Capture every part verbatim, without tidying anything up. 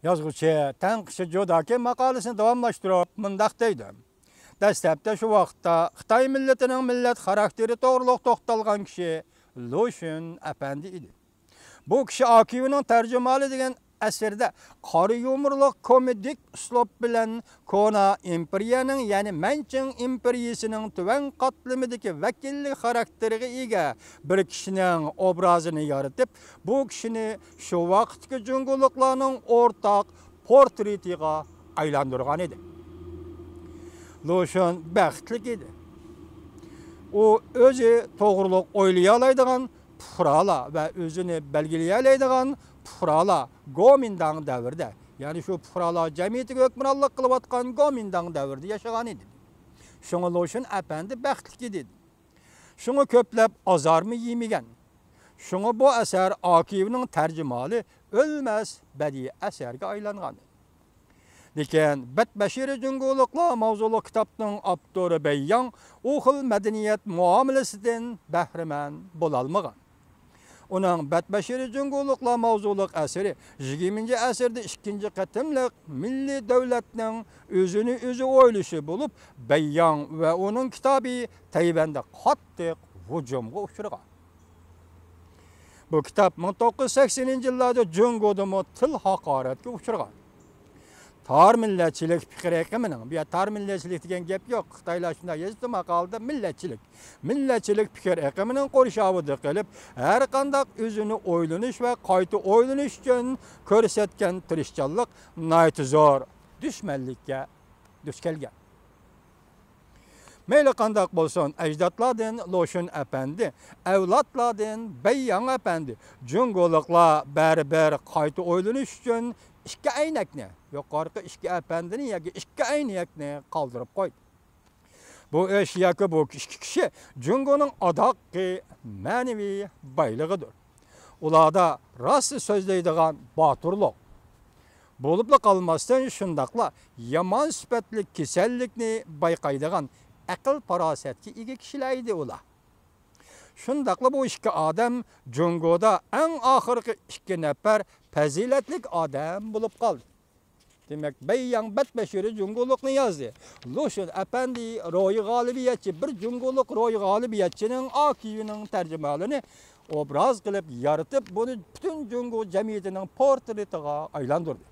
يازغۇچى، تەنقىدچى جوداكى ماقالىسىنى داۋاملاشتۇرۇپ مۇنداق دەيدۇ: دەسلەپتە شۇ ۋاقىتتا خىتاي مىللىتىنىڭ مىللەت خاراكتېرى توغرۇلۇق توختالغان كىشى لۇشۈن ئەپەندى ئىدى. بۇ كىشى ئاكىۋنىڭ تەرجىمىھالى دېگەن ئەسىرىدە قارا يۇمۇرلۇق كومېدىك ئۇسلۇب بىلەن كونا ئىمپېرىيەنىڭ، يەنى مەنچىڭ ئىمپېرىيىسىنىڭ تۆۋەن قاتلىمىدىكى ۋەكىللىك خاراكتېرىغا ئىگە بىر كىشىنىڭ ئوبرازىنى يارىتىپ، بۇ كىشىنى شۇ ۋاقىتتىكى جۇڭگولۇقلارنىڭ ئورتاق پورترېتىغا ئايلاندۇرغان ئىدى. لۇشۈن بەختلىك ئىدى. ئۇ ئۆزى توغرۇلۇق ئويلىيالايدىغان پۇقرالار ۋە ئۆزىنى بەلگىلىيەلەيدىغان پۇقرالار گومىنداڭ دەۋرىدە، يەنى شۇ پۇقرالار جەمئىيىتىگە ھۆكۈمرانلىق قىلىۋاتقان گومىنداڭ دەۋرىدە ياشىغان ئىدى. شۇڭا لۇشۈن ئەپەندى بەختلىك ئىدى. شۇڭا كۆپلەپ ئازارمۇ يېمىگەن. شۇڭا بۇ ئەسەر ئاكىۋنىڭ تەرجىمىھالى ئۆلمەس بەدىئىي ئەسەرگە ئايلانغان. لېكىن بەتبەشىرە جۇڭگولۇقلار ماۋزۇلۇق كىتابنىڭ ئاپتورى بەيياڭ ئۇ خىل مەدەنىيەت مۇئامىلىسىدىن بەھرىمەن بولالمىغان. ئۇنىڭ بەتبەشىرە جۇڭگولۇقلار ماۋزۇلۇق ئەسىرى يىگىرمىنچى ئەسىردە ئىككىنچى قېتىملىق مىللىي دۆلەتنىڭ ئۆزىنى ئۆزى ئويلىشى بولۇپ، بەيياڭ ۋە ئۇنىڭ كىتابى تەيۋەندە قاتتىق ھۇجۇمغا ئۇچرىغان. بۇ كىتاب مىڭ توققۇز يۈز سەكسىنىنچى يىللاردا جۇڭگودىمۇ تىل ھاقارەتكە ئۇچرىغان. تار مىللەتچىلىك پىكىر ئېقىمىنىڭ، بۇ يەردە تار مىللەتچىلىك دېگەن گەپ يوق، خىتايلار شۇنداق يېزىپتۇ ماقالىدە، مىللەتچىلىك، مىللەتچىلىك پىكىر ئېقىمىنىڭ قورشاۋىدا قېلىپ، ھەر قانداق ئۆزىنى ئويلىنىش ۋە قايتا ئويلىنىش ئۈچۈن كۆرسەتكەن تىرىشچانلىق ناھايىتى زور دۈشمەنلىككە دۇچ كەلگەن. مەيلى قانداق بولسۇن، ئەجدادلاردىن لوشۈن ئەپەندى، ئەۋلادلاردىن بەيياڭ ئەپەندى، جۇڭگولۇقلار بەرىبىر قايتا ئويلىنىش ئۈچۈن ئىككى ئەينەكنى، يۇقىرىقى ئىككى ئەپەندىنى ياكى ئىككى ئەينەكنى قالدۇرۇپ قويدى. بۇ ئىش ياكى بۇ ئىككى كىشى جۇڭگونىڭ ئاداققى مەنىۋى بايلىقىدۇر. ئۇلاردا راست سۆزلەيدىغان باتۇرلۇق، بولۇپلا قالماستىن، شۇنداقلا يامان سۈپەتلىك كېسەللىكنى بايقايدىغان ئەقىل-پاراسەتكە ئىگە كىشىلەر ئىدى ئۇلار. شۇنداقلا بۇ ئىككى ئادەم جۇڭگودا ئەڭ ئاخىرقى ئىككى نەپەر پەزىلەتلىك ئادەم بولۇپ قالدى. دېمەك، بەيياڭ بەتبەشىرى جۇڭگولۇقنى يازدى. لۇشۈن ئەپەندى روھىي غالىبىيەتچى، بىر جۇڭگولۇق روھىي غالىبىيەتچىنىڭ ئاكىۋنىڭ تەرجىمىھالىنى ئوبراز قىلىپ يارىتىپ، بۇنى پۈتۈن جۇڭگو جەمئىيىتىنىڭ پورترېتىغا ئايلاندۇردى.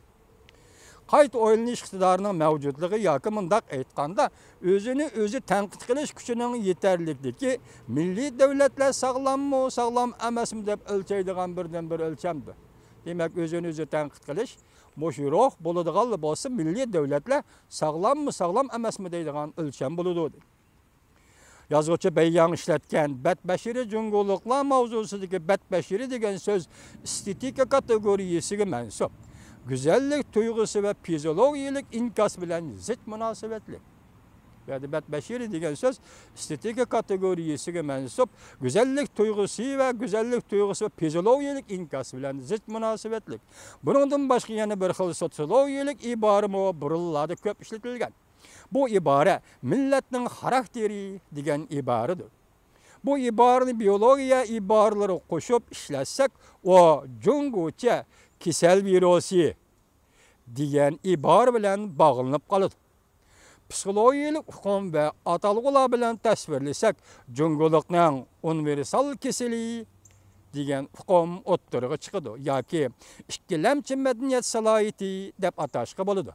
قايتا ئويلىنىش ئىقتىدارىنىڭ مەۋجۇتلۇقى ياكى مۇنداق ئېيتقاندا، ئۆزىنى ئۆزى تەنقىد قىلىش كۈچىنىڭ يېتەرلىكلىكى مىللىي دۆلەتلەر ساغلاممۇ، ساغلام ئەمەسمۇ دەپ ئۆلچەيدىغان بىردىنبىر ئۆلچەمدۇر. دېمەك، ئۆزىنى ئۆزى تەنقىد قىلىش مۇشۇ روھ بولىدىغانلا بولسا، مىللىي دۆلەتلەر ساغلاممۇ، ساغلام ئەمەسمۇ دەيدىغان ئۆلچەم بولىدۇ، دېدى. يازغۇچى بەيياڭ ئىشلەتكەن بەتبەشىرى جۇڭگولۇقلار ماۋزۇسىدىكى بەتبەشىرى دېگەن سۆز ئېستېتىكا كاتېگورىيىسىگە مەنسۇپ. گۈزەللىك تۇيغۇسى ۋە فىزىئولوگىيەلىك ئىنكاس بىلەن زىچ مۇناسىۋەتلىك. بۇ يەردە بەتبەشىرى دېگەن سۆز ئېستېتىكا كاتېگورىيىسىگە مەنسۇپ، گۈزەللىك تۇيغۇسى ۋە گۈزەللىك تۇيغۇسى ۋە فىزىئولوگىيەلىك ئىنكاس بىلەن زىچ مۇناسىۋەتلىك. بۇنىڭدىن باشقا يەنە بىر خىل سوتسىيولوگىيەلىك ئىبارىمۇ بۇرۇنلاردا كۆپ ئىشلىتىلگەن. بۇ ئىبارە مىللەتنىڭ خاراكتېرى دېگەن ئىبارىدۇر. بۇ ئىبارىنى بىيولوگىيە ئىبارىلىرىغا قوشۇپ ئىشلەتسەك، ئۇ جۇڭگوچە كېسەل ۋىرۇسى دېگەن ئىبارە بىلەن باغلىنىپ قالىدۇ. پسىخولوگىيەلىك ئۇقۇم ۋە ئاتالغۇلار بىلەن تەسۋىرلىسەك، جۇڭگولۇقنىڭ ئۇنىۋېرسال كېسىلى دېگەن ئۇقۇم ئوتتۇرىغا چىقىدۇ ياكى ئىككىلەمچى مەدەنىيەت سالاھىيىتى دەپ ئاتاشقا بولىدۇ.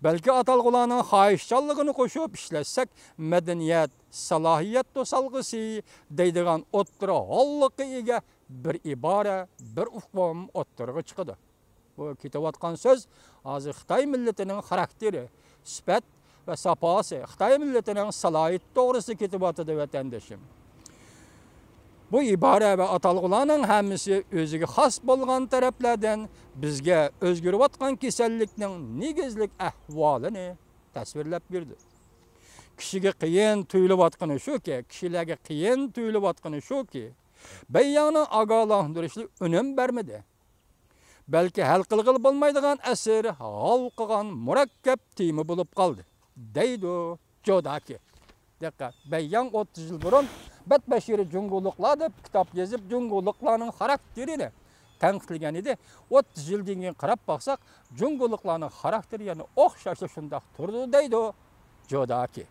بەلكى ئاتالغۇلارنىڭ خاھىشچانلىقىنى قوشۇپ ئىشلەتسەك، مەدەنىيەت سالاھىيەت توسالغۇسى دەيدىغان ئوتتۇرا ھاللىققا ئىگە بىر ئىبارە، بىر ئۇقۇم ئوتتۇرىغا چىقىدۇ. بۇ كېتىۋاتقان سۆز ھازىر خىتاي مىللىتىنىڭ خاراكتېرى، سۈپەت ۋە ساپاسى، خىتاي مىللىتىنىڭ سالاھىيىتى توغرىسىدا كېتىۋاتىدۇ، ۋەتەندىشىم. بۇ ئىبارە ۋە ئاتالغۇلارنىڭ ھەممىسى ئۆزىگە خاس بولغان تەرەپلەردىن بىزگە ئۆزگىرىۋاتقان كېسەللىكنىڭ نېگىزلىك ئەھۋالىنى تەسۋىرلەپ بېرىدۇ. كىشىگە قىيىن تۇيۇلۇۋاتقىنى شۇكى، كىشىلەرگە قىيىن تۇيۇلۇۋاتقىنى شۇكى، بەيياڭنىڭ ئاگاھلاندۇرۇشلىرى ئۈنۈم بەرمىدى. بەلكى ھەل قىلغىلى بولمايدىغان ئەسىر ھالقىغان مۇرەككەپ تېما بولۇپ قالدى، دەيدۇ جوداكى. دىققەت، بەيياڭ ئوتتۇز يىل بۇرۇن بەتبەشىرى جۇڭگولۇقلار دەپ كىتاب يېزىپ، جۇڭگولۇقلارنىڭ خاراكتېرىنى تەنقىدلىگەن ئىدى. ئوتتۇز يىلدىن كېيىن قاراپ باقساق، جۇڭگولۇقلارنىڭ خاراكتېرى يەنە ئوخشاشلا شۇنداق تۇرىدۇ دەيدۇ جوداكى.